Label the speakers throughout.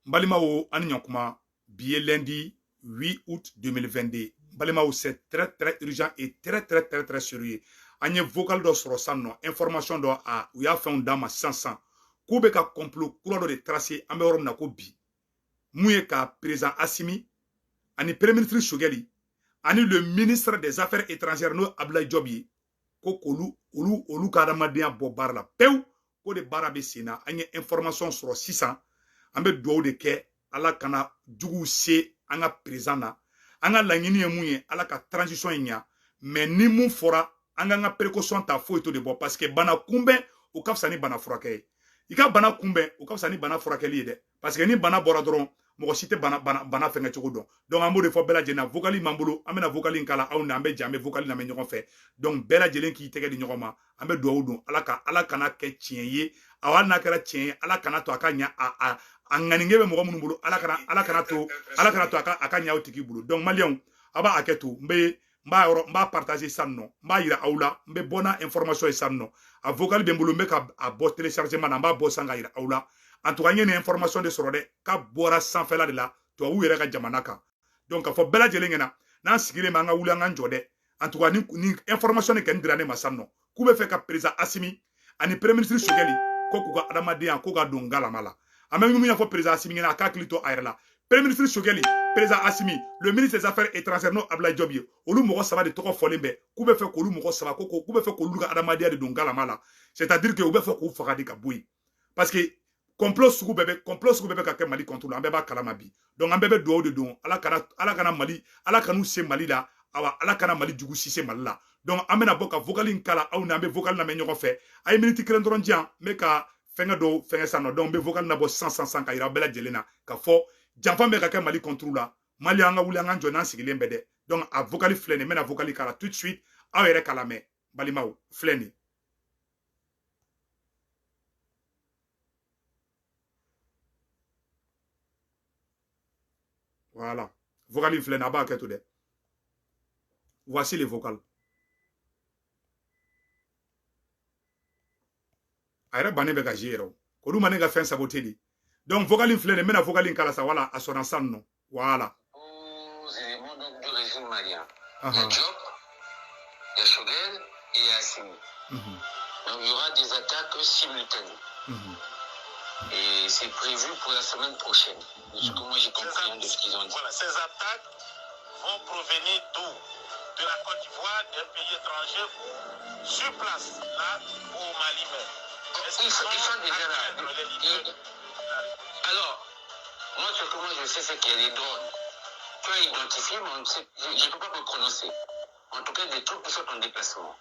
Speaker 1: N balimaw, ani ɲɔkuma. Bi ye lundi 8 août 2022. Balimaw, c'est très très urgent et très très très très sérieux. An ye vocal dɔ sɔrɔ sisan nɔ, information dɔ, a u y'a fɛnw d'an ma sisan sisan k'u bɛ ka complot kura dɔ de tracer. An bɛ yɔrɔ min na ko bi, mun ye ka président Assimi ani premier ministre Choguel ani le ministre des Affaires étrangères, n'o Abdoulaye Diop ye, ko k'olu olu ka adamadenya bɔ baara la pewu, k'o de baara bɛ sen na. An ye information sɔrɔ sisan. An bɛ dugawu de kɛ, Ala kana juguw se an ka président na. An ka laɲini ye mun ye? Ala ka transition in ɲa. Mais ni mun fɔra, an k'an ka précaution ta, foyi t'o de bɔ, parce que bana kunbɛn, o ka fisa ni bana furakɛ ye. I ka bana kunbɛn, o ka fisa ni bana furakɛli ye dɛ, parce que ni bana bɔra dɔrɔn, mɔgɔ si tɛ bana fɛngɛ cogo dɔn. Donc an b'o de fɔ bɛɛ lajɛlen na. Vocal m'an bolo, an bɛna vocal in kala aw ni an bɛ jɛ, an bɛ vocal lamɛn ɲɔgɔn fɛ. Donc bɛɛ lajɛlen k'i tɛgɛ di ɲɔgɔn ma. An bɛ dugawu don, Ala ka Ala kana kɛ tiɲɛ ye. Awa, hali n'a kɛra tiɲɛ ye, Ala kana to a ka ɲa. A ŋaninge bɛ mɔgɔ minnu bolo, Ala kana to a ka ɲa o tigi bolo. Donc maliyɛnw, a b'a hakɛ to, n bɛ n b'a yɔrɔ n b'a partager sisan nɔ, n b'a yira aw la. N bɛ bɔ n'a information ye sisan nɔ. A vocal bɛ n bolo, n bɛ ka a bɔ téléchargement na, n b'a bɔ sisan ka yira aw la. En tout cas, n ye nin information de sɔrɔ dɛ, k'a bɔra sanfɛla de la, tubabuw yɛrɛ ka jamana kan. Donc k'a fɔ bɛɛ lajɛlen ɲɛna, n'an sigilen bɛ, an ka wuli, an k'an jɔ dɛ. En tout cas, ni information de kɛni dira ne ma sisan nɔ, k'u bɛ fɛ ka président Assimi ani premier ministre Choguel, ko k'u ka adamadenya ko ka don galama la. An bɛ min ɲɛfɔ président Assimi ɲɛna, a k'a hakili to a yɛrɛ la. Premier ministre Choguel, président Assimi, le ministre des Affaires étrangères, n'o Abdoulaye Diop ye, olu mɔgɔ saba de tɔgɔ fɔlen bɛ, k'u bɛ fɛ k'olu mɔgɔ saba, ko k'u bɛ fɛ k'olu ka adamadenya de don galama la. C'est à dire que u bɛ fɛ k'u faga de ka bɔ yen, parce que complot sugu bɛɛ bɛ ka kɛ Mali contre la. An bɛɛ b'a kalama bi. Donc an bɛɛ bɛ dugawu de don, Ala kana Mali, Ala kan'u se Mali la. Awa, Ala kana Mali jugu si se Mali la. Donc an bɛna bɔ ka vocal in kala aw ni an bɛ vocal lamɛn ɲɔgɔn fɛ. A ye minute kelen dɔrɔn di yan, n bɛ ka fɛngɛ dɔw fɛngɛ sisan nɔ. Donc n bɛ vocal nabɔ sisan sisan sisan ka yira bɛɛ lajɛlen na ka fɔ janfa bɛ ka kɛ Mali contre la. Mali, an ka wuli, an ka jɔ n'an sigilen bɛ dɛ. Donc a vocal filɛ nin, n bɛna vocal kala tout de suite, aw yɛrɛ k'a lamɛn. Balimaw, filɛ nin. Voilà, vocal filɛ nin, a b'a kɛ to dɛ. Voici le vocal. A yɛrɛ bannen bɛ ka zi yɛrɛ o, k'olu ma ne ka fɛn saboter de. Donc vocal filɛ nin, n bɛna vocal in kala sa. Voilà, a sɔnna sisan nɔ. Voilà.
Speaker 2: Aux éléments donc du régime malien. Il y a Diop, il y a Choguel et il y a Assimi. Donc il y aura des attaques simultanées. Et c'est prévu pour la semaine prochaine. De ce que moi j'ai compris, hein, de ce qu'ils ont dit.
Speaker 3: Voilà, ces attaques vont provenir d'où? De la Côte d'Ivoire, d'un pays étranger ou sur place, là, au Mali même? Est-ce
Speaker 2: Ils
Speaker 3: qu'ils
Speaker 2: sont,
Speaker 3: sont
Speaker 2: ils sont déjà là.
Speaker 3: actuellement les leaders de la révolution?
Speaker 2: Alors, moi ce que moi je sais, c'est qu'il y a des drones. Tu as identifié, mais on ne sait, je ne peux pas me prononcer. En tout cas, des troupes qui sont en déplacement.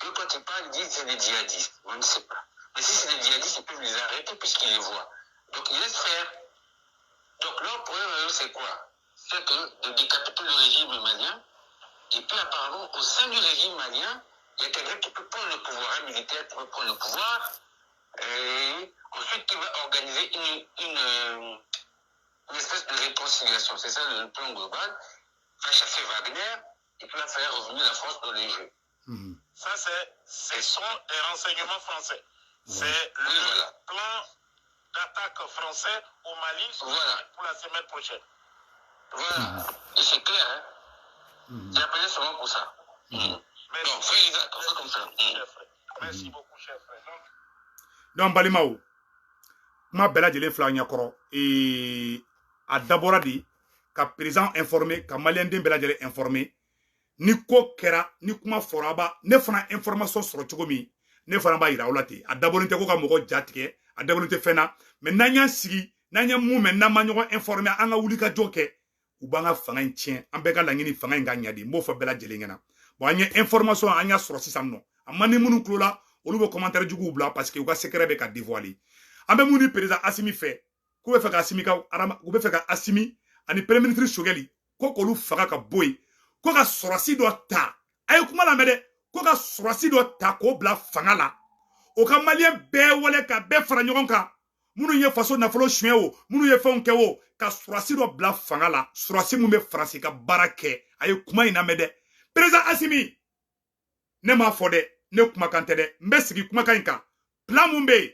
Speaker 2: Eux, quand ils parlent, ils disent que c'est des djihadistes. On ne sait pas. Mais si c'est des djihadistes, ils peuvent les arrêter puisqu'ils les voient. Donc, ils laissent faire. Donc, leur problème, eux, c'est quoi? C'est que de décapiter le régime malien, et puis apparemment, au sein du régime malien, il y a quelqu'un qui peut prendre le pouvoir, un militaire qui peut prendre le pouvoir, et ensuite qui va organiser une espèce de réconciliation. C'est ça le plan global. Va chasser Wagner, et puis va faire revenir la France dans les jeux.
Speaker 3: Ça, ce sont des renseignements français. C'est le
Speaker 2: Oui, voilà.
Speaker 3: plan d'attaque français au Mali
Speaker 2: Voilà.
Speaker 3: pour la semaine prochaine.
Speaker 2: Voilà. Et c'est clair, hein. J'ai appelé seulement pour ça.
Speaker 3: Merci,
Speaker 2: Non, frère Isaac, on fait comme ça.
Speaker 3: Cher frère. Merci beaucoup, cher frère. Donc,
Speaker 1: Donc balimaw, kuma bɛɛ lajɛlen fila ɲɛkɔrɔ. Ee, a dabɔra de ka président informer, ka maliyɛnden bɛɛ lajɛlen informer. Ni ko kɛra, ni kuma fɔra, a b'a ne fana information sɔrɔ cogo min, ne fana b'a yira aw la ten. A dabɔlen tɛ ko ka mɔgɔ ja tigɛ, a dabɔlen tɛ fɛn na. Mais n'an y'an sigi, n'an ye mun mɛn, n'an ma ɲɔgɔn informer, an ka wuli ka jɔ kɛ, u b'an ka fanga in tiɲɛ. An bɛɛ ka laɲini, fanga in ka ɲa de. N b'o fɔ bɛɛ lajɛlen ɲɛna. Bon, an ye information, an y'a sɔrɔ sisan nɔ. A man di minnu tulo la, olu bɛ commentaire juguw bila, parce que u ka secret bɛ ka dévoiler. An bɛ mun ni président Assimi fɛ, k'u bɛ fɛ ka Assimi ka adama, u bɛ fɛ ka Assimi ani premier ministre Choguel, ko k'olu faga ka bɔ yen, ko ka sɔrɔsi dɔ ta. A ye kuma lamɛn dɛ. Ko ka sɔrɔsi dɔ ta k'o bila fanga la, o ka maliyɛn bɛɛ wele ka bɛɛ fara ɲɔgɔn kan, minnu ye faso nafolo suɲɛ o, minnu ye fɛnw kɛ o, ka sɔrɔsi dɔ bila fanga la, sɔrɔsi mun bɛ Faransi ka baara kɛ. A ye kuma in lamɛn dɛ. Président Assimi, ne m'a fɔ dɛ, ne kumakan tɛ dɛ, n bɛ sigi kumakan in kan. Plan mun bɛ yen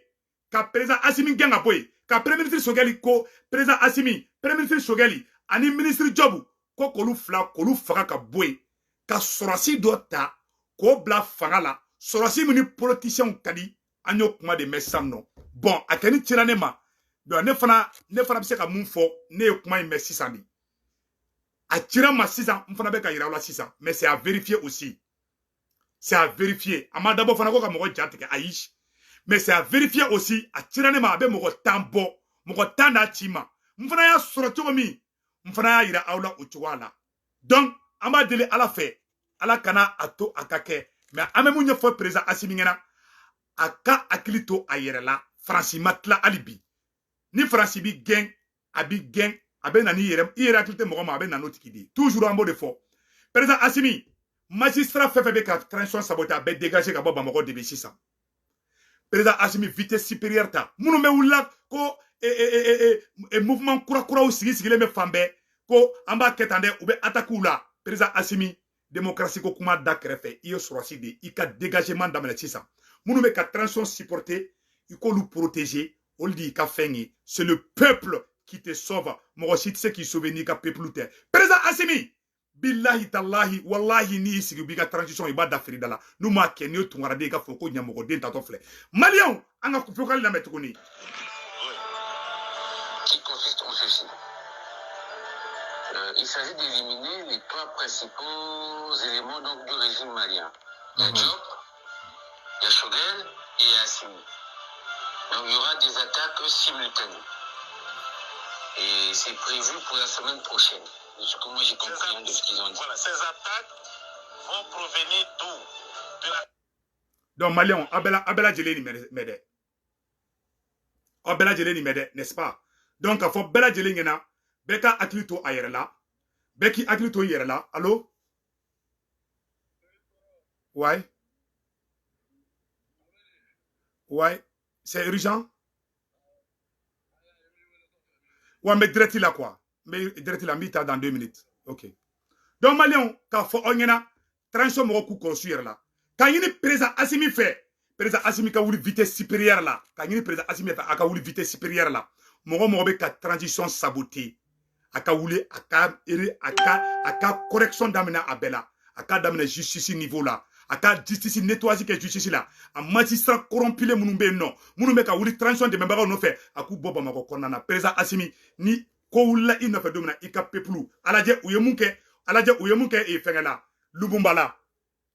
Speaker 1: ka président Assimi gɛn ka bɔ yen, Ka premier ministre Choguel ko président Assimi, premier ministre Choguel ani ministre Diop ko k'olu fila k'olu faga ka bɔ yen, ka sɔrɔsi dɔ ta k'o bila fanga la, sɔrɔsi min ni politiciens ka di. An y'o kuma de mɛn sisan nɔ. Bon, a kɛni cira ne ma. Donc ne fana bɛ se ka mun fɔ? Ne ye kuma in mɛn sisan de, a cira ma sisan, n fana bɛ ka yira aw la sisan. Mais c'est à vérifier aussi, c'est à vérifier. A ma dabɔ fana ko ka mɔgɔ ja tigɛ, ayi, mais c'est à vérifier aussi. A cira ne ma, a bɛ mɔgɔ 10 bɔ, mɔgɔ 10 d'a ci ma. N fana y'a sɔrɔ cogo min, n fana y'a yira aw la o cogoya la. Donc an b'a deli Ala fɛ, Ala kana a to a ka kɛ. Mais an bɛ mun ɲɛfɔ président Assimi ɲɛna? A ka hakili to a yɛrɛ la. Faransi ma tila hali bi. Ni Faransi bi gɛn, a bi gɛn, a bɛ na n'i yɛrɛ, i yɛrɛ hakili tɛ mɔgɔ ma, a bɛ na n'o tigi de ye. Toujours an b'o de fɔ. Président Assimi, magistrat fɛn fɛn bɛ ka transition saboter, a bɛɛ dégager ka bɔ Bamakɔ de bi sisan. Président Assimi, vitesse supérieure ta. Minnu bɛ wulila ko mouvement kura kuraw sigi sigilen bɛ fan bɛɛ, ko an b'a kɛ tan dɛ, u bɛ attaque la. Président Assimi, démocratie ko kuma da kɛrɛfɛ, i ye sɔrɔsi de, i ka dégagement daminɛ sisan. Minnu bɛ ka transition supporter, i k'olu protéger, olu de y'i ka fɛn ye. C'est le peuple qui te sauve. Mɔgɔ si tɛ se k'i sauver n'i ka peuple tɛ. Président Assimi, billahi tallahi wallahi, n'i y'i sigi b'i ka transition, i b'a da feere da la. N'u m'a kɛ, n'i ye tunkaraden, i ka fɔ ko ɲamɔgɔden tatɔ filɛ. Maliyɛnw, an ka vocal lamɛn tuguni.
Speaker 2: Qui consiste en ceci. Il s'agit d'éliminer les trois principaux éléments donc, du régime malien. Il y a Diop, il y a Choguel et il y a Assimi. Donc il y aura des attaques simultanées. Et c'est prévu pour la semaine prochaine. De ce que moi j'ai compris de ce qu'ils ont dit.
Speaker 3: Voilà, ces attaques vont provenir d'où? De la...
Speaker 1: Donc Maliens, a bɛɛ lajɛlen nin mɛn dɛ. Aw bɛɛ lajɛlen nin mɛn dɛ, n'est-ce pas? Donc k'a fɔ bɛɛ lajɛlen ɲɛna, bɛɛ ka hakili to a yɛrɛ la, bɛɛ k'i hakili to i yɛrɛ la. Allo? Ouais. Ouais, c'est urgent? Ouais, mais direct là quoi. Mais direct là, n b'i ta dans 2 minutes. Ok. Donc Maliens, k'a fɔ aw ɲɛna, transition mɔgɔw k'u kɔlɔsi u yɛrɛ la. K'a ɲini président Assimi fɛ, président Assimi ka wuli vitesse supérieure la. K'a ɲini président Assimi fɛ, a ka wuli vitesse supérieure la. Mɔgɔ mɔgɔ bɛ ka transition saboter, a ka wuli, a ka correction daminɛ a bɛɛ la. A ka daminɛ justice niveau la. A ka justice nettoyage kɛ justice la. A magistrat corrompulen minnu bɛ yen nɔ, minnu bɛ ka wuli transition dɛmɛbagaw nɔfɛ, a k'u bɔ Bamakɔ kɔnɔna na. Président Assimi, ni ko wulila i nɔfɛ don min na, i ka peuple a lajɛ u ye mun kɛ, a lajɛ u ye mun kɛ fɛngɛ la, Lumumba la.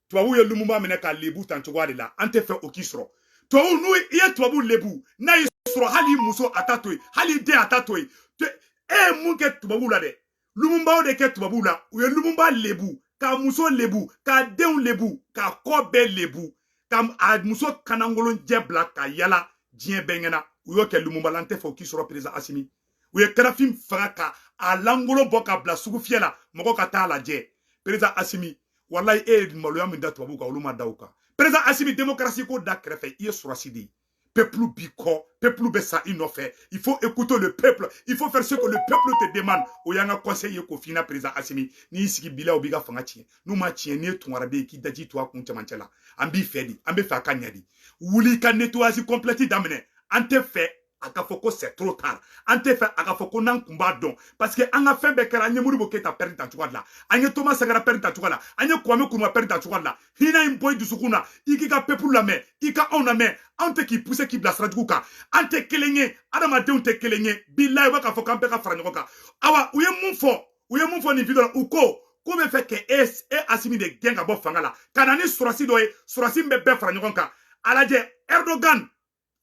Speaker 1: Tubabuw ye Lumumba minɛ k'a lebu tan cogoya de la. An tɛ fɛ o k'i sɔrɔ. Tubabu n'u i ye tubabu lebu, n'a y'i sɔrɔ, hali i muso a t'a to yen, hali i den a t'a to yen. E ye mun kɛ tubabuw la dɛ? Lumumbaw de kɛ tubabuw la. U ye Lumumba lebu, k'a muso lebu, k'a denw lebu, k'a kɔ bɛɛ lebu, ka a muso kanangolonjɛ bila ka yala diɲɛ bɛɛ ɲɛna. U y'o kɛ Lumumba la. An tɛ fɛ o k'i sɔrɔ, président Assimi. U ye Kadhafi faga ka a langolo bɔ ka bila sugu fiyɛ la, mɔgɔ ka taa lajɛ. Président Assimi, walayi, e ye maloya min da tubabuw kan, olu ma da o kan. Président Assimi, démocratie ko da kɛrɛfɛ, i ye sɔrɔsi de ye. Peuple b'i kɔ, peuple bɛ sa i nɔfɛ. Il faut écouter le peuple, il faut faire ce que le peuple te demande. O y'an ka conseil ye k'o f'i ɲɛna. Président Assimi, n'i y'i sigi bi la, o b'i ka fanga tiɲɛ. N'u ma tiɲɛ, n'i ye tunkaraden ye, k'i daji to a kun cɛmancɛ la. An b'i fɛ de, an bɛ fɛ a ka ɲɛ de. Wuli ka nettoyage complète daminɛ. An tɛ fɛ a ka fɔ ko c'est trop tard. An tɛ fɛ a ka fɔ ko n'an kun b'a dɔn, parce que an ka fɛn bɛɛ kɛra. An ye Modibo Keïta pɛrɛn ta cogoya de la, an ye Thomas Sankara pɛrɛn ta cogoya la, an ye Kwame Nkrumah pɛrɛn ta cogoya de la. Hinɛ in bɔ i dusukun na, i k'i ka peuple lamɛn, i ka anw lamɛn. Anw tɛ k'i pousser k'i bila sira jugu kan. An tɛ kelen ye, adamadenw tɛ kelen ye. Bilayi, u bɛ k'a fɔ k'an bɛɛ ka fara ɲɔgɔn kan. Awa, u ye mun fɔ? U ye mun fɔ nin vidéo la? U ko ko bɛ fɛ ka e Assimi de gɛn ka bɔ fanga la, ka na ni sɔrɔsi dɔ ye, sɔrɔsi min bɛ bɛɛ fara ɲɔgɔn kan. A lajɛ, Erdogan,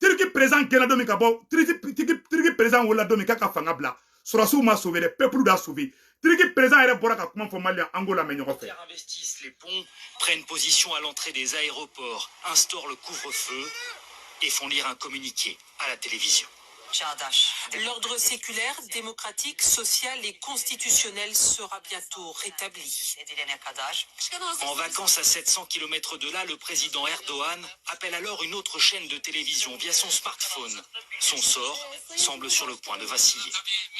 Speaker 1: Turki président gɛnna don min ka bɔ, Turki président wolola don min k'a ka fanga bila, sɔrɔsiw ma sauvé dɛ, peuple d'a sauvé. Turki président yɛrɛ bɔra ka kuma fɔ Mali, an k'o lamɛn ɲɔgɔn fɛ.
Speaker 4: Investissent les ponts, prennent position à l'entrée des aéroports, instaurent le couvre-feu et font lire un communiqué à la télévision.
Speaker 5: L'ordre séculaire, démocratique, social et constitutionnel sera bientôt rétabli.
Speaker 4: En vacances à 700 km de là, le président Erdogan appelle alors une autre chaîne de télévision via son smartphone. Son sort semble sur le point de vaciller.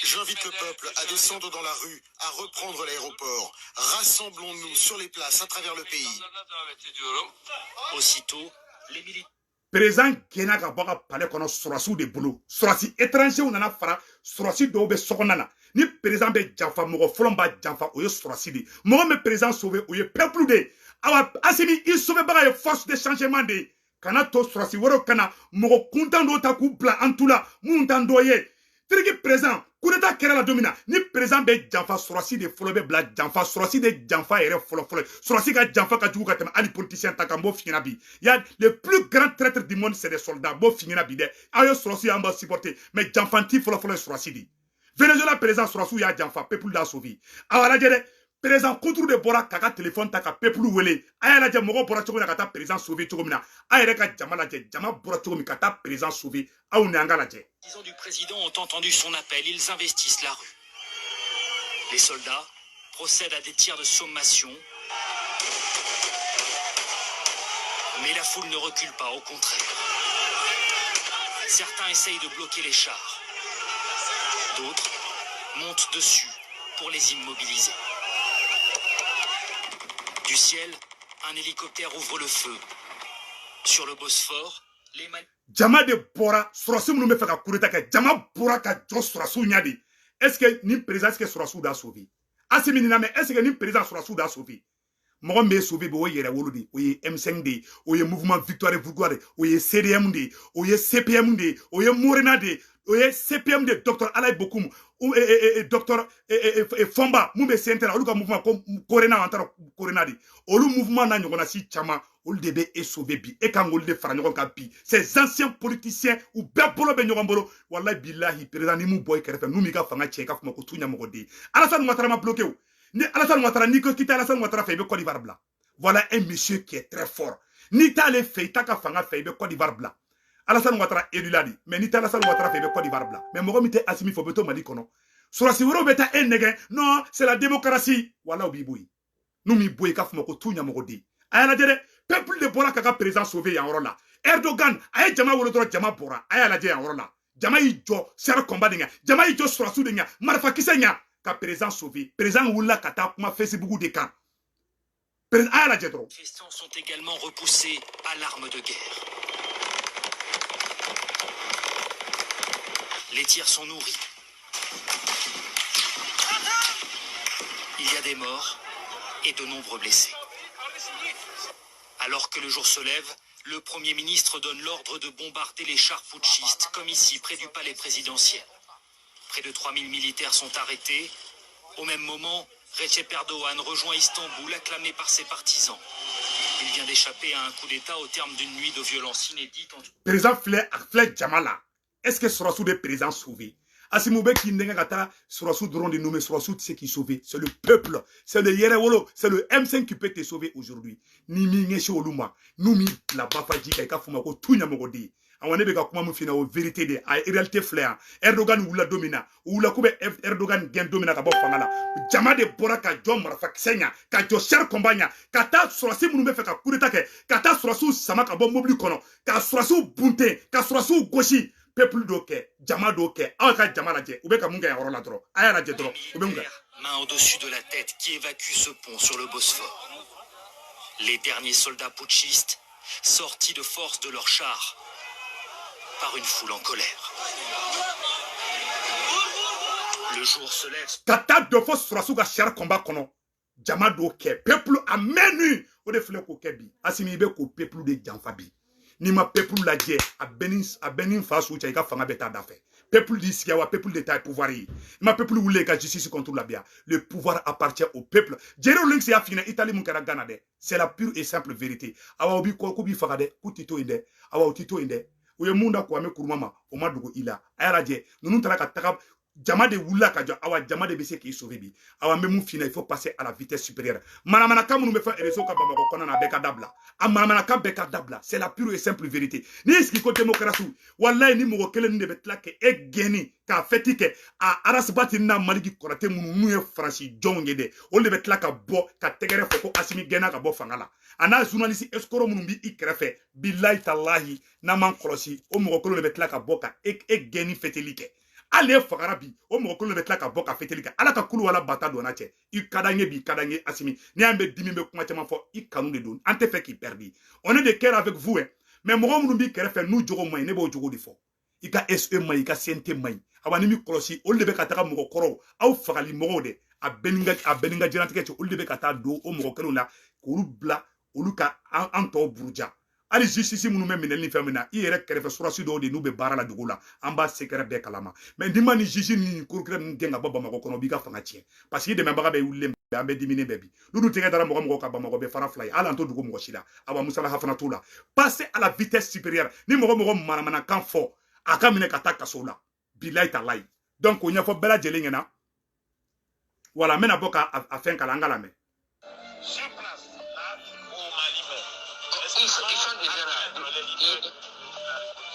Speaker 6: J'invite le peuple à descendre dans la rue, à reprendre l'aéroport. Rassemblons-nous sur les places à travers le pays.
Speaker 4: Aussitôt, les militaires...
Speaker 1: Président gɛnna ka bɔ a ka palais kɔnɔ sɔrɔsiw de bolo. Sɔrɔsi étranger nana fara sɔrɔsi dɔw bɛ sokɔnɔna na. Ni président bɛ janfa, mɔgɔ fɔlɔ b'a janfa o ye sɔrɔsi de ye. Mɔgɔ min bɛ président sauver o ye peuple de ye. Awa Assimi i sauver ye force de changement de ye. Kana to sɔrɔsi wɛrɛw kana mɔgɔ kuntan dɔw ta k'u bila an tu la minnu t'an dɔ ye. Turki président coup d'état kɛra la don min na, ni président bɛ janfa, sɔrɔsi de fɔlɔ bɛ bila janfa. Sɔrɔsi de janfa yɛrɛ fɔlɔ fɔlɔ. Sɔrɔsi ka janfa ka jugu ka tɛmɛ hali politicien ta kan. N b'o f'i ɲɛna bi. Ya le plus grand traître du monde, c'est des soldats. N b'o f'i ɲɛna bi dɛ. Aw ye sɔrɔsi, an b'a supporter, mais janfanti fɔlɔ fɔlɔ ye sɔrɔsi de. Venezuela président, sɔrɔsiw y'a janfa, peuple l'a sauvé. Aw lajɛ dɛ, président contre de bɔra k'a ka téléphone ta ka peuple wele. A y'a lajɛ mɔgɔw bɔra cogo min na ka taa président sauver cogo min na. A yɛrɛ ka jama lajɛ, jama bɔra cogo min ka taa président sauver. Aw ni an ka lajɛ.
Speaker 4: Les du président ont entendu son appel, ils investissent la rue. Les soldats procèdent à des tirs de sommation. Mais la foule ne recule pas, au contraire. Certains essayent de bloquer les chars. D'autres montent dessus pour les immobiliser. Du ciel, un hélicoptère ouvre le feu. Sur le Bosphore, les
Speaker 1: Jama de bɔra sɔrɔsi minnu bɛ fɛ ka coup d'état kɛ, jama bɔra ka jɔ sɔrɔsiw ɲɛ de. Est ce que ni président, est ce que sɔrɔsiw da sauver Assimi nin na? Mais est ce que ni président sɔrɔsiw da sauver? Mɔgɔ min bɛ sauver bi, o ye yɛrɛ wolo de, o ye M5 de ye, o ye mouvement Victoire et Victoire de, o ye CDM de ye, o ye CPM de ye, o ye Morena de ye, o ye CPM de docteur Alaye Bokoum, docteur Fɔnba mun bɛ CNT la, olu ka mouvement ko Korena, an taara Korena de, olu mouvement n'a ɲɔgɔnna si caman, olu de bɛ e sauver bi. E kan k'olu de fara ɲɔgɔn kan bi. Ces anciens politiciens, u bɛɛ bolo bɛ ɲɔgɔn bolo. Walayi bilahi, président ni mun bɔ i kɛrɛfɛ, n'u m'i ka fanga tiɲɛ, i ka fɔ ma ko tu ɲɛmɔgɔden. Alassane Ouattara ma bloqué o. Ni Alassane Ouattara, n'i ko k'i tɛ Alassane Ouattara fɛ, i bɛ Côte d'Ivoire bila. Voilà un monsieur qui est très fort. N'i t'ale fɛ, i t'a ka fanga fɛ, i bɛ Côte d'Ivoire bila. Alassane Ouattara élu la de, mais n'i tɛ Alassane Ouattara fɛ, i bɛ Côte d'Ivoire bila. Mais mɔgɔ min tɛ Assimi fɛ, o bɛ to Mali kɔnɔ. Sɔrɔsi wɛrɛw bɛ taa e nɛgɛ. Non, c'est la démocratie. Wala o b'i bɔ yen, n'u m'i bɔ yen, i k'a fɔ ma ko tu ɲɛmɔgɔden. A y'a lajɛ dɛ, peuple de bɔra k'a ka président sauver yan yɔrɔ la. Erdogan a ye jama wele dɔrɔn, jama bɔra. A y'a lajɛ yan yɔrɔ la, jama y'i jɔ char combat de ɲɛ, jama y'i jɔ sɔrɔsiw de ɲɛ, marifakisɛ ɲɛ ka président sauver. Président wulila ka taa kuma Facebook de kan. A y'a lajɛ dɔrɔn.
Speaker 4: Les manifestants sont également repoussés à l'arme de guerre. Les tirs sont nourris. Il y a des morts et de nombreux blessés. Alors que le jour se lève, le Premier ministre donne l'ordre de bombarder les chars putschistes, comme ici, près du palais présidentiel. Près de 3000 militaires sont arrêtés. Au même moment, Recep Erdogan rejoint Istanbul, acclamé par ses partisans. Il vient d'échapper à un coup d'État au terme d'une nuit de violence inédite.
Speaker 1: Président filɛ, a filɛ jama la. Est ce que sɔrɔsiw de président sauver? Assimi bɛ k'i nɛgɛ ka taa sɔrɔsiw dɔrɔn de nommer. Sɔrɔsiw tɛ se k'i sauver. C'est le peuple, c'est le yɛrɛwolo, c'est le M5 qui peut te sauver aujourd'hui. Ni m'i ɲɛsin olu ma, n'u m'i bila bafaji kan, i ka fɔ ma ko tu ɲɛmɔgɔden. Awa ne bɛ ka kuma min f'i ɲɛna, o vérité de, a réalité filɛ yan. Erdogan wulila don min na, u wulila k'u bɛ Erdogan gɛn don min na ka bɔ fanga la, jama de bɔra ka jɔ marifakisɛ ɲɛ, ka jɔ char combat ɲɛ, ka taa sɔrɔsi minnu bɛ fɛ ka coup d'état kɛ, ka taa sɔrɔsiw sama ka bɔ mobili kɔnɔ, ka sɔrɔsiw bunten, ka sɔrɔsiw gosi. Peuple dɔ kɛ, jama dɔ kɛ. Aw ka jama lajɛ, u bɛ ka mun kɛ yan yɔrɔ la dɔrɔn. A y'a lajɛ dɔrɔn, u bɛ mun kɛ.
Speaker 4: Main au-dessus de la tête qui évacue ce pont sur le Bosphore. Les derniers soldats putschistes sortis de force de leur char par une foule en colère. Le jour se lève.
Speaker 1: Ka taa dɔ fɔ sɔrɔsiw ka char combat kɔnɔ, jama dɔ kɛ, peuple a main nue, o de filɛ k'o kɛ bi. Assimi, i bɛ k'o peuple de janfa bi. N'i ma peuple lajɛ, a bɛɛ ni fa su cɛ, i ka fanga bɛ taa da fɛ. Peuple di sigi wa, peuple de ta ye pouvoir ye. I ma peuple wuli ka justice contre la biya. Le pouvoir appartient au peuple. Jerry Rawlings y'a f'i ɲɛna Italie mun kɛra Ghana dɛ. C'est la pure et simple vérité. Awa o b'i kɔ k'u b'i faga dɛ, k'u t'i to yen dɛ. Awa u t'i to yen dɛ. U ye mun da Kwame Nkrumah ma, o ma dogo i la. A y'a lajɛ, ninnu taara ka taga, jama de wulila ka jɔ. Awa jama de bɛ se k'i sauver bi. Awa n bɛ mun f'i ɲɛna, il faut passer à la vitesse supérieure. Manamanakan minnu bɛ fɔ réseau kan Bamakɔ kɔnɔna na, a bɛɛ ka dabila. A manamanakan bɛɛ ka dabila. C'est la pure et simple vérité. N'i y'i sigi ko démocratie, walayi ni mɔgɔ kelen de bɛ tila k'e gɛnni k'a fɛti kɛ, a Arasibati n'a Maliki Kɔrɔtɛ minnu n'u ye Faransi jɔnw ye dɛ, olu de bɛ tila ka bɔ ka tɛgɛrɛ fɔ ko Assimi gɛnna ka bɔ fanga la. A n'a journaliste escroc minnu b'i kɛrɛfɛ, bilayi talahi, n'an m'an kɔlɔsi, o mɔgɔ kelen de bɛ tila ka bɔ ka e gɛnni fɛteli kɛ. Hali e fagara bi, o mɔgɔ kelen de bɛ tila ka bɔ ka fɛteli kɛ. Ala ka kulu wala bata donna cɛ. I ka d'an ye bi, i ka d'an ye Assimi. N'i y'an bɛ dimi, bɛ kuma caman fɔ, i kanu de don. An tɛ fɛ k'i perdi. On est de cœur avec vous, hein. Mais mɔgɔ minnu b'i kɛrɛfɛ n'u jogo man ɲi, ne b'o jogo de fɔ. I ka SE man ɲi, i ka CNT man ɲi. Awa ni mi kɔlɔsi, olu de bɛ ka taga mɔgɔ kɔrɔw aw fagali mɔgɔw de, a bɛɛ ni ka diɲɛlatigɛ cɛ, olu de bɛ ka taa don o mɔgɔ kelenw la k'olu bila olu ka an tɔw buruja. Hali justice minnu bɛ minɛli ni fɛn min na, i yɛrɛ kɛrɛfɛ surasi dɔw de n'u bɛ baara la dugu la, an b'a secret bɛɛ kalama. Mais n'i ma ni juge ni procureur ninnu gɛn ka bɔ Bamakɔ kɔnɔ, o b'i ka fanga tiɲɛ, parce que i dɛmɛbaga bɛɛ wulilen bɛ, an bɛɛ diminen bɛ bi. N'u dun tɛgɛ dara mɔgɔ mɔgɔ kan, Bamakɔ bɛ fara fila ye, hali an to dugu mɔgɔ si la. Awa musalaha fana t'u la. Passer à la vitesse supérieure. Ni mɔgɔ mɔgɔ manamanakan fɔ, a ka minɛ ka taa kaso la, bilayi talayi. Donc o ɲɛfɔ bɛɛ lajɛlen ɲɛna. Voilà, n bɛna bɔ ka a fɛn kalan, an ka lamɛn.
Speaker 3: Sur place, là, au Mali même.
Speaker 2: Ils sont déjà là.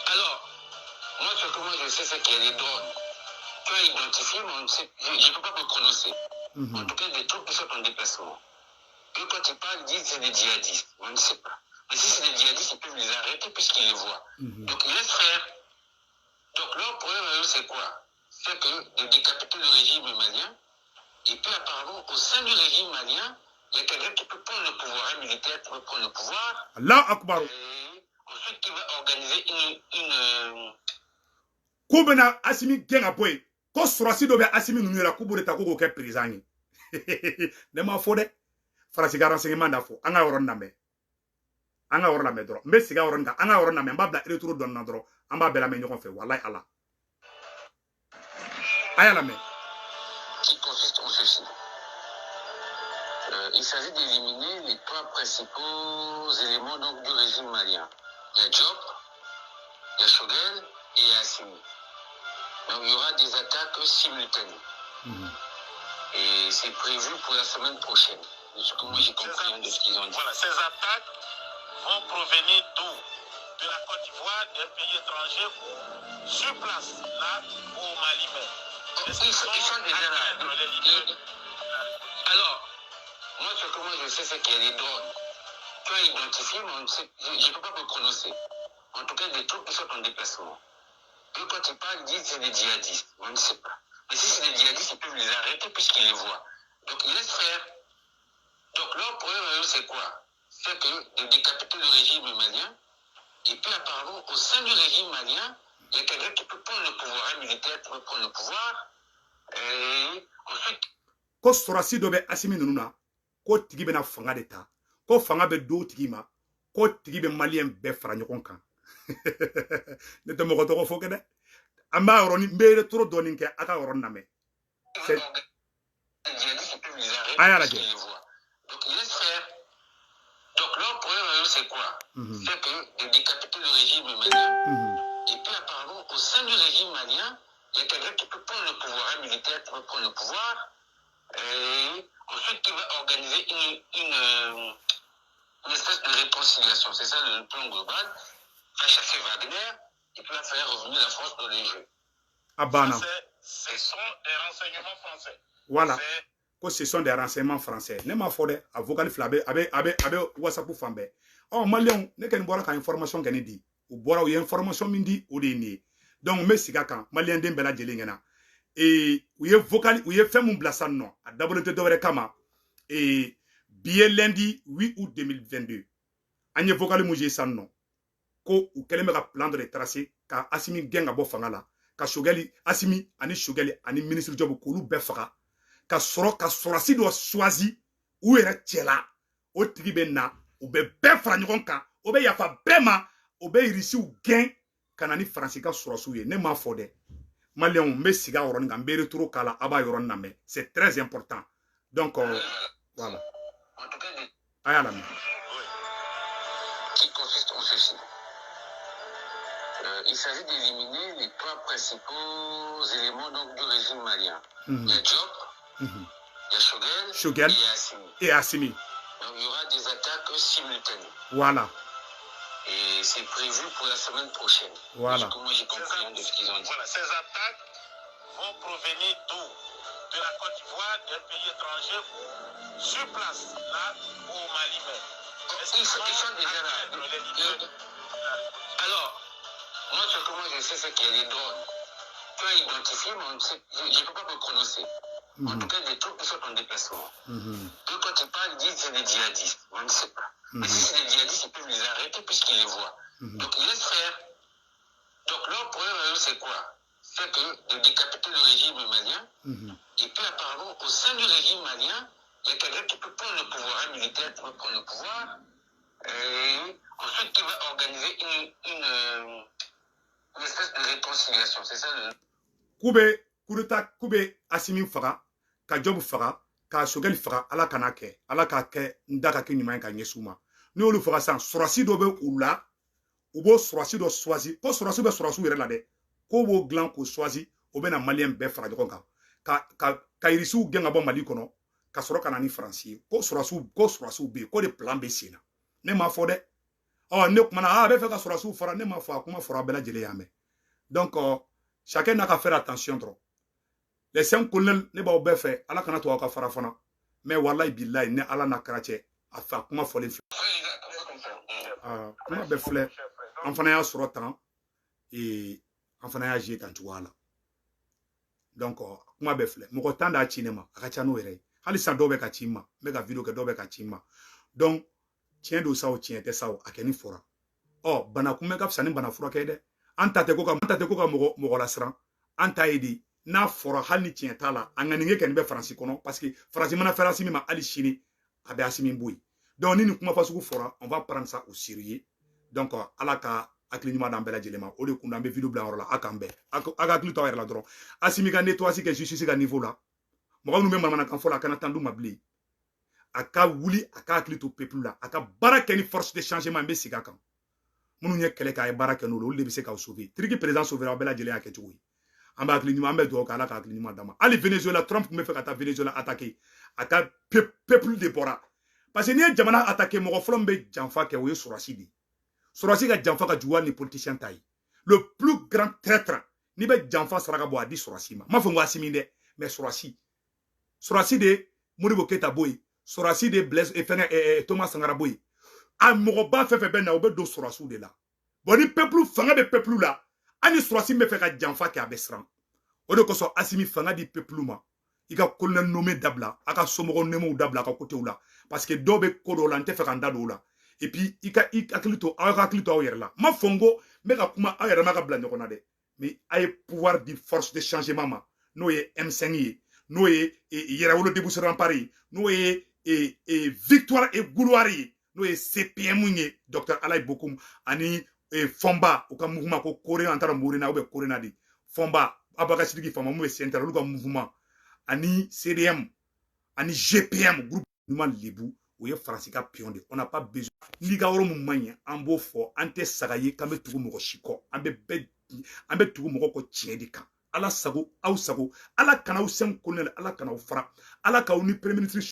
Speaker 2: Alors, moi, ce que moi je sais, c'est qu'il y a des drones. Tu as identifié, mais on ne sait, je ne peux pas me prononcer. En tout cas, des troupes qui sont en déplacement. Eux, quand ils parlent, ils disent que c'est des djihadistes. On ne sait pas. Mais si c'est des djihadistes, ils peuvent les arrêter puisqu'ils les voient. Donc, ils laissent faire. Donc, leur problème à eux, c'est quoi? C'est que de décapiter le régime malien. Et puis, apparemment, au sein du régime malien, il y a quelqu'un qui peut prendre le pouvoir, un militaire qui peut prendre le pouvoir.
Speaker 1: Allah akbar.
Speaker 2: Et ensuite, qui va organiser une
Speaker 1: K'u bɛna Asimi gɛn ka bɔ yen, ko sɔrɔsi dɔ bɛ Asimi ninnu yɛrɛ, k'u b'o de ta ko k'o kɛ président ye. Ne m'a fɔ dɛ, Faransi ka renseignement da fɔ. An ka yɔrɔ lamɛn, an ka yɔrɔ lamɛn dɔrɔn. N bɛ segin a yɔrɔnin kan, an ka yɔrɔ lamɛn. N b'a bila retour dɔɔni na dɔrɔn, an b'a bɛɛ lamɛn ɲɔgɔn fɛ. Walayi ala, a y'a lamɛn.
Speaker 2: Qui consiste en ceci. Il s'agit d'éliminer les trois principaux éléments donc, du régime malien. Il y a Diop, il y a Choguel et il y a Assimi. Donc il y aura des attaques simultanées. Et c'est prévu pour la semaine prochaine. De ce que moi j'ai compris, hein, de ce qu'ils ont dit.
Speaker 3: Voilà, ces attaques vont provenir d'où? De la Côte d'Ivoire, d'un pays étranger ou sur place, là, au Mali même?
Speaker 2: Ils sont déjà là. Alors, moi, ce que moi je sais, c'est qu'il y a des drones. Tu as identifié, mais on ne sait, je ne peux pas me prononcer. En tout cas, des troupes qui sont en déplacement. Eux, quand ils parlent, ils disent que c'est des djihadistes. On ne sait pas. Mais si c'est des djihadistes, ils peuvent les arrêter puisqu'ils les voient. Donc, ils laissent faire. Donc, leur problème à eux, c'est quoi? C'est que de décapiter le régime malien. Et puis, apparemment, au sein du régime malien, il y a quelqu'un qui peut prendre le pouvoir, un militaire qui peut prendre le pouvoir. Et ensuite,
Speaker 1: Ko sɔrɔsi dɔ bɛ Asimi ninnu na, ko tigi bɛna fanga de ta, ko fanga bɛ d'o tigi ma, ko tigi bɛ maliyɛn bɛɛ fara ɲɔgɔn kan. Ne tɛ mɔgɔ tɔgɔ fɔ kɛ dɛ. An b'a yɔrɔnin, n bɛ retour dɔɔni kɛ, a ka yɔrɔnin lamɛn.
Speaker 2: Les djihadistes, ils peuvent les arrêter
Speaker 1: Ah,
Speaker 2: puisqu'ils les voient. Donc, ils laissent faire. Donc, leur problème à eux, c'est quoi? C'est que de décapiter le régime malien. Et puis, apparemment, au sein du régime malien, il y a quelqu'un qui peut prendre le pouvoir, un militaire qui peut prendre le pouvoir. Et ensuite, qui va organiser une espèce de réconciliation. C'est ça le plan global. Va chasser Wagner et puis va faire revenir la France dans les jeux.
Speaker 1: A banna.
Speaker 3: Ce sont des renseignements français.
Speaker 1: Voilà, ko ce sont des renseignements français. Ne m'a fɔ dɛ, a vocal fila, a bɛ WhatsApp fan bɛɛ. Ɔ maliyɛnw, ne kɔni bɔra ka information kɛ ne di, u bɔra u ye information min di, o de ye nin ye. Donc n bɛ segin a kan maliyɛn den bɛɛ lajɛlen ɲɛna. Ee, u ye vocal, u ye fɛn mun bila sisan nɔ, a dabɔlen tɛ dɔwɛrɛ kama. Ee, bi ye lundi 8 août 2022, an ye vocal mun je sisan nɔ, ko u kɛlen bɛ ka plan dɔ de tracer ka Asimi gɛn ka bɔ fanga la, ka Choguel, Asimi ani Choguel ani ministre Diop, k'olu bɛɛ faga, ka sɔrɔ ka sɔrɔsi dɔ choisi u yɛrɛ cɛla. O tigi bɛ na, u bɛ bɛɛ fara ɲɔgɔn kan, o bɛ yafa bɛɛ ma, o bɛ irisiw gɛn ka na ni Faransi ka sɔrɔsiw ye. Ne m'a fɔ dɛ, maliyɛnw. N bɛ sigi a yɔrɔnin kan, n bɛ retour k'a la, a b'a yɔrɔnin lamɛn, c'est très important. Donc voilà, a y'a lamɛn.
Speaker 2: Qui consiste en ceci. Il s'agit d'éliminer les trois principaux éléments donc, du régime malien. Il y a Diop, il y a Choguel,
Speaker 1: Choguel
Speaker 2: et il y a Assimi.
Speaker 1: Et Assimi.
Speaker 2: Donc il y aura des attaques simultanées.
Speaker 1: Voilà.
Speaker 2: Et c'est prévu pour la semaine prochaine.
Speaker 1: Voilà.
Speaker 2: Ce que moi j'ai compris, hein, de ce qu'ils ont dit.
Speaker 3: Voilà, ces attaques vont provenir d'où? De la Côte d'Ivoire, d'un pays étranger ou sur place, là, au Mali même?
Speaker 2: Ils sont déjà là. Alors, moi, ce que moi je sais, c'est qu'il y a des drones. Tu as identifié, mais on ne sait, je ne peux pas me prononcer. En tout cas, des troupes qui sont en déplacement. Eux, quand ils parlent, ils disent que c'est des djihadistes. On ne sait pas. Mais si c'est des djihadistes, ils peuvent les arrêter puisqu'ils les voient. Donc ils laissent faire. Donc leur problème, c'est quoi? C'est que de décapiter le régime malien, et puis apparemment, au sein du régime malien, il y a quelqu'un qui peut prendre le pouvoir, un militaire qui peut prendre le pouvoir, et ensuite qui va organiser une espèce de réconciliation. C'est ça le.
Speaker 1: K'u bɛ coup d'état, k'u bɛ Asimi faga, ka Job faga, ka Choguel faga. Ala kana kɛ, Ala k'a kɛ n da ka kɛ ɲuman ye ka ɲɛsin u ma. N'u y'olu faga sisan, sɔrɔsi dɔ bɛ u la, u b'o sɔrɔsi dɔ choisi, ko sɔrɔsi bɛ sɔrɔsiw yɛrɛ la dɛ, k'o b'o dilan k'o choisi, o bɛ na Maliyɛn bɛɛ fara ɲɔgɔn kan ka irisiw gɛn ka bɔ Mali kɔnɔ, ka sɔrɔ ka na ni Faransi ye. Ko sɔrɔsiw bɛ yen, ko de plan bɛ sen na. Ne m'a fɔ dɛ. Ɔ, ne kumana a bɛ fɛ ka sɔrɔsiw fara, ne m'a fɔ. A kuma fɔra, bɛɛ lajɛlen y'a mɛn. Donc chacun n'a qu'à faire attention dɔrɔn. Les cinq colonels, ne b'aw bɛɛ fɛ, Ala kana to aw ka fara fana, mais walayi bilayi, ne Ala n'a kɛra cɛ, a fɛ a kuma fɔlen filɛ, kuma bɛɛ filɛ. An fana y'a sɔrɔ tan, an fana y'a joué tan cogoya la. Donc kuma bɛɛ filɛ, mɔgɔ 10 d'a ci ne ma, a ka ca n'o yɛrɛ ye. Hali sisan dɔw bɛ ka ci n ma, n bɛ ka vidéo kɛ, dɔw bɛ ka ci n ma. Donc tiɲɛ don sa o, tiɲɛ tɛ sa o, a kɛ ni fɔra. Ɔ, bana kunbɛ ka fisa ni bana furakɛ ye dɛ. An ta tɛ ko ka mɔgɔ mɔgɔ lasiran. An ta ye de, n'a fɔra, hali ni tiɲɛ t'a la, a ŋaniye kɛ nin bɛ Faransi kɔnɔ, parce que Faransi mana fɛrɛ Asimi ma hali sini, a bɛ Asimi bɔ yen. Donc ni nin kuma fasugu fɔra, on va prendre ça au sérieux. Donc Ala ka hakili ɲuman d'an bɛɛ lajɛlen ma. O de kun an bɛ vidéo bila yɔrɔ la. A k'an bɛn, a ka hakili to aw yɛrɛ la dɔrɔn. Asimi ka nettoyage kɛ justice ka niveau la. Mɔgɔ minnu bɛ manamanakan fɔ la, a kana tan d'u ma bilen. A ka wuli, a ka hakili to peuple la, a ka baara kɛ ni force de changement. N bɛ segin a kan, minnu ye kɛlɛ kɛ, a ye baara kɛ n'olu, olu de bɛ se k'aw sauver. Turki président sauver, aw bɛɛ lajɛlen y'a kɛ cogo ye. An bɛ hakili ɲuman, an bɛ dugawu kɛ, Ala ka hakili ɲuman d'a ma. Hali Venezuela, Trump tun bɛ fɛ ka taa Venezuela attaquer, a ka peuple de bɔra, parce que n'i ye jamana attaquer, mɔgɔ fɔlɔ min bɛ janfa kɛ, o ye sɔrɔsi de ye. Sɔrɔsi ka janfa ka jugu hali ni politicien ta ye. Le plus grand traître, n'i bɛ janfa saraka bɔ, a di sɔrɔsi ma. N m'a fɔ n ko Asimi dɛ, mais sɔrɔsi, sɔrɔsi de Modibo Keyita bɔ yen, sɔrɔsi de Blaise fɛngɛ Thomas Sankara bɔ yen. A mɔgɔba fɛn fɛn bɛ na, o bɛ don sɔrɔsiw de la. Bon, ni peuple fanga bɛ peuple la, hali ni sɔrɔsi bɛ fɛ ka janfa kɛ, a bɛ siran. O de kosɔn, Asimi, fanga di peuple ma. I ka colonel nommé dabila, a ka somɔgɔw nommé dabila, a ka côté la, parce que dɔw bɛ ko dɔw la, n tɛ fɛ ka n da don o la. Et puis i ka i hakili to, aw ka hakili to aw yɛrɛ la. N ma fɔ n ko n bɛ ka kuma aw yɛrɛ ma ka bila ɲɔgɔn na dɛ, mais a ye pouvoir di force de changement ma, n'o ye M5 ye, n'o ye Yɛrɛwolo Debout sur Rempart ye, n'o ye Victoire et Gloire ye, n'o ye CPM ye, docteur Alayi Bokum ani Fɔnba, u ka mouvement ko Korena, an taara Morena ou bien Korena de Fɔnba, Abubakar Sidiki Fama mun bɛ CNT, olu ka mouvement, ani CDM ani GPM, groupe ɲuman lebu, o ye Faransi ka pion de. On n'a pas besoin. N'i ka yɔrɔ mun man ɲɛ, an b'o fɔ. An tɛ saga ye k'an bɛ tugu mɔgɔ si kɔ. An bɛ bɛɛ, an bɛ tugu mɔgɔ kɔ tiɲɛ de kan. Ala sago aw sago, Ala kana aw sen kolonɛ, Ala kana aw fara, Ala k'aw ni premier ministre.